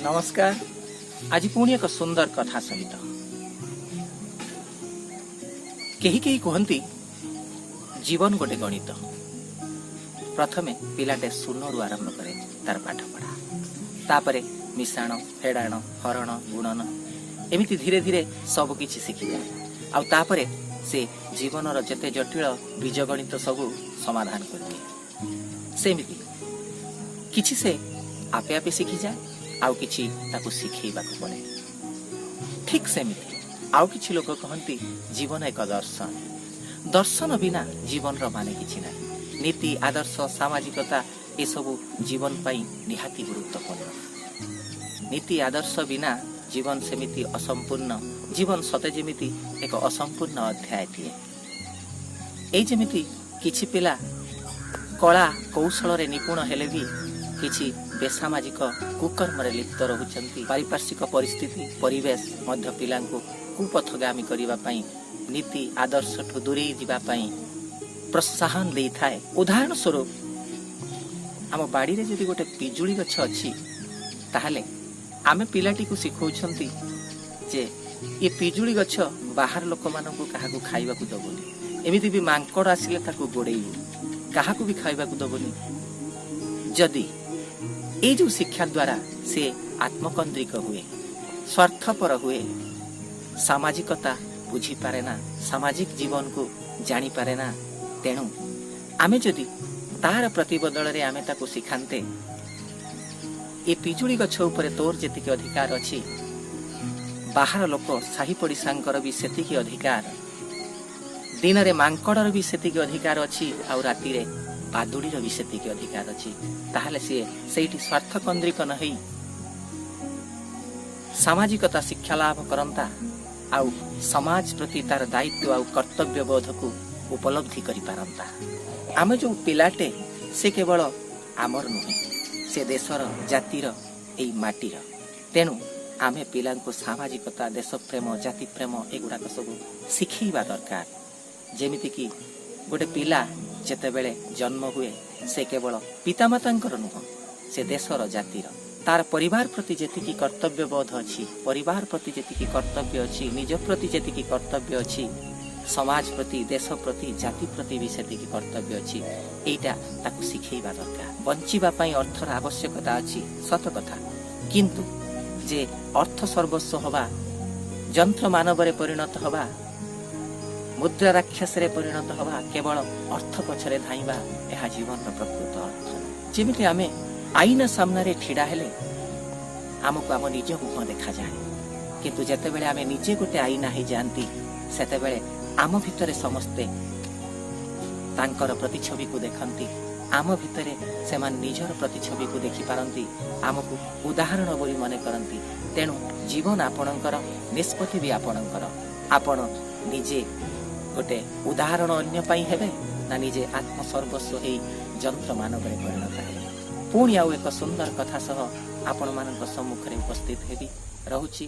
ନମସ୍କାର। ଆଜି ପୁଣି ଏକ ସୁନ୍ଦର କଥା ସହିତ। କେହି କେହି କୁହନ୍ତି, ଜୀବନ ଗୋଟେ ଗଣିତ। ପ୍ରଥମେ ପିଲାଟେ ଶୂନରୁ ଆରମ୍ଭ କରେ ତାର ପାଠ ପଢା। ତାପରେ ମିଶାଣ, ଫେଡ଼ାଣ, ହରଣ, ଗୁଣନ, ଏମିତି ଧୀରେ ଧୀରେ ସବୁ କିଛି ଶିଖିଯାଏ। ଆଉ ତାପରେ ସେ ଜୀବନର ଯେତେ ଜଟିଳ ବୀଜଗଣିତ ସବୁ ସମାଧାନ କରିଦିଏ। ସେମିତି କିଛି ସେ ଆପେ ଆପେ ଶିଖିଯାଏ, ଆଉ କିଛି ତାକୁ ଶିଖେଇବାକୁ ପଡ଼େ। ଠିକ୍ ସେମିତି ଆଉ କିଛି ଲୋକ କହନ୍ତି, ଜୀବନ ଏକ ଦର୍ଶନ। ଦର୍ଶନ ବିନା ଜୀବନର ମାନେ କିଛି ନାହିଁ। ନୀତି, ଆଦର୍ଶ, ସାମାଜିକତା, ଏସବୁ ଜୀବନ ପାଇଁ ନିହାତି ଗୁରୁତ୍ୱପୂର୍ଣ୍ଣ। ନୀତି ଆଦର୍ଶ ବିନା ଜୀବନ ସେମିତି ଅସମ୍ପୂର୍ଣ୍ଣ। ଜୀବନ ସତେ ଯେମିତି ଏକ ଅସମ୍ପୂର୍ଣ୍ଣ ଅଧ୍ୟାୟଟିଏ। ଏଇ ଯେମିତି କିଛି ପିଲା କଳା କୌଶଳରେ ନିପୁଣ ହେଲେ ବି କିଛି ବେସାମାଜିକ କୁକର୍ମରେ ଲିପ୍ତ ରହୁଛନ୍ତି। ପାରିପାର୍ଶ୍ୱିକ ପରିସ୍ଥିତି, ପରିବେଶ ମଧ୍ୟ ପିଲାଙ୍କୁ କୁପଥଗାମୀ କରିବା ପାଇଁ, ନୀତି ଆଦର୍ଶଠୁ ଦୂରେଇ ଯିବା ପାଇଁ ପ୍ରୋତ୍ସାହନ ଦେଇଥାଏ। ଉଦାହରଣ ସ୍ୱରୂପ, ଆମ ବାଡ଼ିରେ ଯଦି ଗୋଟେ ପିଜୁଳି ଗଛ ଅଛି, ତାହେଲେ ଆମେ ପିଲାଟିକୁ ଶିଖାଉଛନ୍ତି ଯେ ଏ ପିଜୁଳି ଗଛ ବାହାର ଲୋକମାନଙ୍କୁ କାହାକୁ ଖାଇବାକୁ ଦବୁନି, ଏମିତି ବି ମାଙ୍କଡ଼ ଆସିଲେ ତାକୁ ଗୋଡ଼େଇବୁ, କାହାକୁ ବି ଖାଇବାକୁ ଦବୁନି। ଯଦି ଏଇ ଯୋଉ ଶିକ୍ଷା ଦ୍ୱାରା ସେ ଆତ୍ମକୈନ୍ଦ୍ରିକ ହୁଏ, ସ୍ୱାର୍ଥପର ହୁଏ, ସାମାଜିକତା ବୁଝିପାରେ ନା, ସାମାଜିକ ଜୀବନକୁ ଜାଣିପାରେ ନା। ତେଣୁ ଆମେ ଯଦି ତାର ପ୍ରତିବଦଳରେ ଆମେ ତାକୁ ଶିଖାନ୍ତେ, ଏ ପିଜୁଳି ଗଛ ଉପରେ ତୋର ଯେତିକି ଅଧିକାର ଅଛି, ବାହାର ଲୋକ, ସାହି ପଡ଼ିଶାଙ୍କର ବି ସେତିକି ଅଧିକାର, ଦିନରେ ମାଙ୍କଡ଼ର ବି ସେତିକି ଅଧିକାର ଅଛି, ଆଉ ରାତିରେ ବାଦୁଡ଼ିର ବି ସେତିକି ଅଧିକାର ଅଛି, ତାହେଲେ ସିଏ ସେଇଠି ସ୍ୱାର୍ଥକୈନ୍ଦ୍ରିକ ନ ହେଇ ସାମାଜିକତା ଶିକ୍ଷା ଲାଭ କରନ୍ତା ଆଉ ସମାଜ ପ୍ରତି ତାର ଦାୟିତ୍ୱ ଆଉ କର୍ତ୍ତବ୍ୟବୋଧକୁ ଉପଲବ୍ଧି କରିପାରନ୍ତା। ଆମେ ଯୋଉ ପିଲାଟେ, ସେ କେବଳ ଆମର ନୁହେଁ, ସେ ଦେଶର, ଜାତିର, ଏଇ ମାଟିର। ତେଣୁ ଆମେ ପିଲାଙ୍କୁ ସାମାଜିକତା, ଦେଶପ୍ରେମ, ଜାତିପ୍ରେମ, ଏଗୁଡ଼ାକ ସବୁ ଶିଖେଇବା ଦରକାର। ଯେମିତିକି ଗୋଟେ ପିଲା ଯେତେବେଳେ ଜନ୍ମ ହୁଏ, ସେ କେବଳ ପିତାମାତାଙ୍କର ନୁହଁ, ସେ ଦେଶର, ଜାତିର। ତାର ପରିବାର ପ୍ରତି ଯେତିକି କର୍ତ୍ତବ୍ୟବୋଧ ଅଛି, ପରିବାର ପ୍ରତି ଯେତିକି କର୍ତ୍ତବ୍ୟ ଅଛି, ନିଜ ପ୍ରତି ଯେତିକି କର୍ତ୍ତବ୍ୟ ଅଛି, ସମାଜ ପ୍ରତି, ଦେଶ ପ୍ରତି, ଜାତି ପ୍ରତି ବି ସେତିକି କର୍ତ୍ତବ୍ୟ ଅଛି। ଏଇଟା ତାକୁ ଶିଖେଇବା ଦରକାର। ବଞ୍ଚିବା ପାଇଁ ଅର୍ଥର ଆବଶ୍ୟକତା ଅଛି, ସତ କଥା। କିନ୍ତୁ ଯେ ଅର୍ଥ ସର୍ବସ୍ୱ ହବା, ଯନ୍ତ୍ର ମାନବରେ ପରିଣତ ହବା, ମୁଦ୍ରା ରାକ୍ଷସରେ ପରିଣତ ହବା, କେବଳ ଅର୍ଥ ପଛରେ ଧାଇଁବା, ଏହା ଜୀବନର ପ୍ରକୃତ ଅର୍ଥ ନୁହେଁ। ଯେମିତି ଆମେ ଆଇନା ସାମ୍ନାରେ ଛିଡ଼ା ହେଲେ ଆମକୁ ଆମ ନିଜ ମୁହଁ ଦେଖାଯାଏ, କିନ୍ତୁ ଯେତେବେଳେ ଆମେ ନିଜେ ଗୋଟେ ଆଇନା ହେଇଯାଆନ୍ତି, ସେତେବେଳେ ଆମ ଭିତରେ ସମସ୍ତେ ତାଙ୍କର ପ୍ରତିଛବିକୁ ଦେଖନ୍ତି। ଆମ ଭିତରେ ସେମାନେ ନିଜର ପ୍ରତିଛବିକୁ ଦେଖିପାରନ୍ତି, ଆମକୁ ଉଦାହରଣ ବୋଲି ମନେ କରନ୍ତି। ତେଣୁ ଜୀବନ ଆପଣଙ୍କର, ନିଷ୍ପତ୍ତି ବି ଆପଣଙ୍କର। ଆପଣ ନିଜେ ଗୋଟେ ଉଦାହରଣ ଅନ୍ୟ ପାଇଁ ହେବେ ନା ନିଜେ ଆତ୍ମସର୍ବସ୍ୱ ହେଇ ଯନ୍ତ୍ର ମାନବରେ ପରିଣତ ହେବେ? ପୁଣି ଆଉ ଏକ ସୁନ୍ଦର କଥା ସହ ଆପଣମାନଙ୍କ ସମ୍ମୁଖରେ ଉପସ୍ଥିତ ହେବି। ରହୁଛି।